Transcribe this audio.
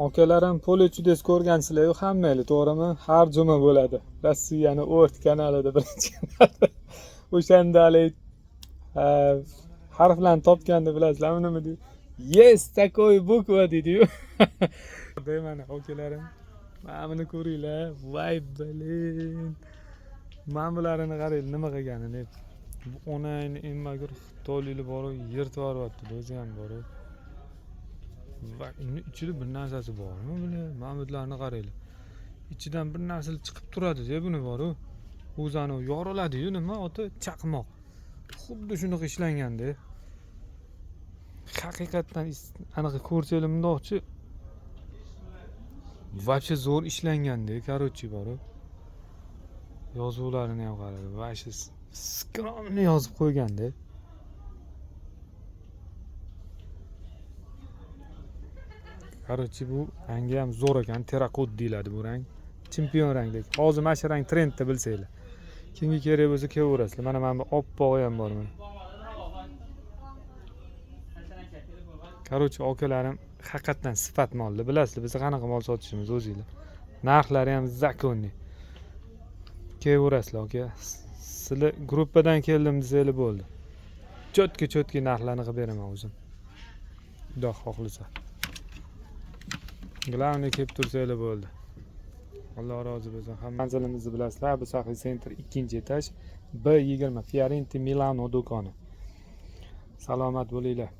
Akalarim, "Поле чудес" ko'rgansizlar-ku hammanglar, to'g'rimi? Har juma bo'ladi. Rossiyani O't kanalida, birinchi kanalda. O'shanda haligi harflarni topganda bilasizlarmi nima deydi? "Есть такой буква" deydi-yu. Mana, akalarim. Mana buni ko'ringlar. Voy, блин. Mana bularini qaranglar, nima qilganini. Bu onangni emmagur xitoyliklar boru yirtib yuboryapti, o'zi ham boru. Va uni ichida bir narsasi bormi bular? Mana bularni qaranglar. Ichidan bir narsa chiqib turadi-da buni boru. O'zi anavi yoriladi-yu, nima oti, chaqmoq. Xuddi shunaqa ishlanganda. Haqiqatdan anaqa ko'rsanglar bundoqchi, вообще zo'r ishlanganda, короче, boru. Yozuvlarini ham qaranglar. Вообще скромный yozib qo'yganda. Короче, bu rangi ham zo'r ekan, terrakot deyiladi bu rang. Chempion rang lekin. Hozir mana shu rang trendda, bilsanglar. Kimga kerak bo'lsa kelaverasizlar. Mana bu oppog'i ham bor mana. Короче, akalarim, haqiqatdan sifat molni bilasizlar, biz qanaqa mol sotishimizni o'zinglar. Narxlari ham законный. Kelaverasizlar, aka. Sizlar gruppadan keldim desanglar bo'ldi. Чётко чётко narxlarni qilib beraman o'zim. Xudo xohlasa. Главный kelib tursanglar bo'ldi. Alloh rozi bo'lsin. Hamma manzilimizni bilasizlar. Abu Saxiy Center 2-etaj B20 Fiorenti Milano do'koni. Salomat bo'linglar.